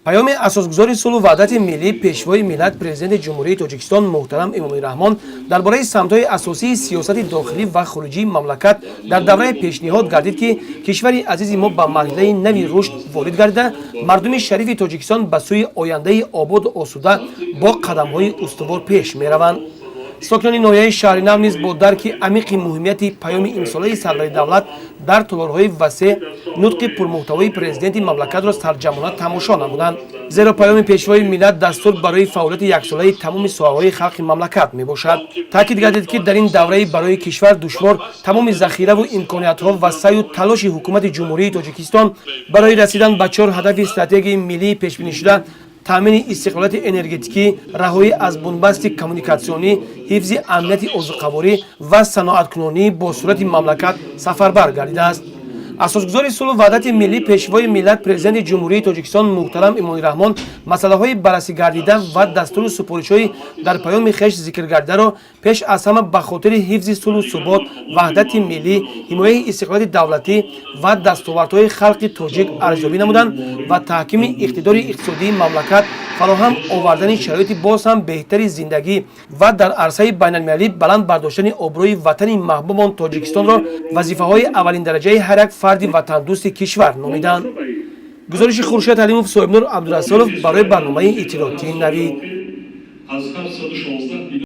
Паёми асосгузори сулҳу ваҳдати миллӣ, Пешвои миллат, Президенти Ҷумҳурии Тоҷикистон муҳтарам Эмомалӣ Раҳмон дар бораи самтҳои асосии сиёсати дохилӣ ва хориҷии мамлакат дар даврае пешниҳод гардид, ки кишвари азизи мо ба марҳилаи нави рушд ворид гардида, мардуми шарифи Тоҷикистон ба сӯи ояндаи ободу осуда бо қадамҳои устувор пеш мераванд. Сокинони ноҳияи Шаҳринав низ бо дарки амиқи муҳимияти паёми имсолаи сарвари давлат дар толорҳои васеъ нутқи пурмуҳтавои президенти мамлакатро сарҷамъона тамошо намуданд, зеро паёми Пешвои миллат дастур барои фаъолияти яксолаи тамоми соҳаҳои халқи мамлакат мебошад. Таъкид гардид, ки дар ин давраи барои кишвар душвор тамоми захираву имкониятҳо ва саъю талоши Ҳукумати Ҷумҳурии Тоҷикистон барои расидан ба чор ҳадафи стратегияи миллии пешбинишуда: таъмини истиқлолияти энергетикӣ, раҳоӣ аз бунбасти коммуникатсионӣ, ҳифзи амнияти озуқаворӣ ва саноаткунонии босуръати мамлакат сафарбар гардидааст. Асосгузори сулҳу ваҳдати миллӣ, Пешвои миллат, Президенти Ҷумҳурии Тоҷикистон муҳтарам Эмомалӣ Раҳмон масъалаҳои баррасӣ гардида ва дастуру супоришҳои дар паёми хеш зикргардидаро пеш аз ҳама ба хотири ҳифзи сулҳу субот, ваҳдати миллӣ, ҳимояи истиқлолияти давлатӣ ва дастовардҳои халқи тоҷик арзёбӣ намуданд ва таҳкими иқтидори иқтисодии мамлакат, фароҳам овардани шароити боз ҳам беҳтари зиндагӣ ва дар арсаи байналмилалӣ баланд бардоштани обрӯи ватани маҳбубон Тоҷикистонро вазифаҳои аввалиндараҷаи ҳар як фарди ватандӯсти кишвар номиданд. Гузориши Хуршед Ҳалимов, Соҳибнур Абдурасулов барои барномаи иттилоотии «Навид». Аз 716.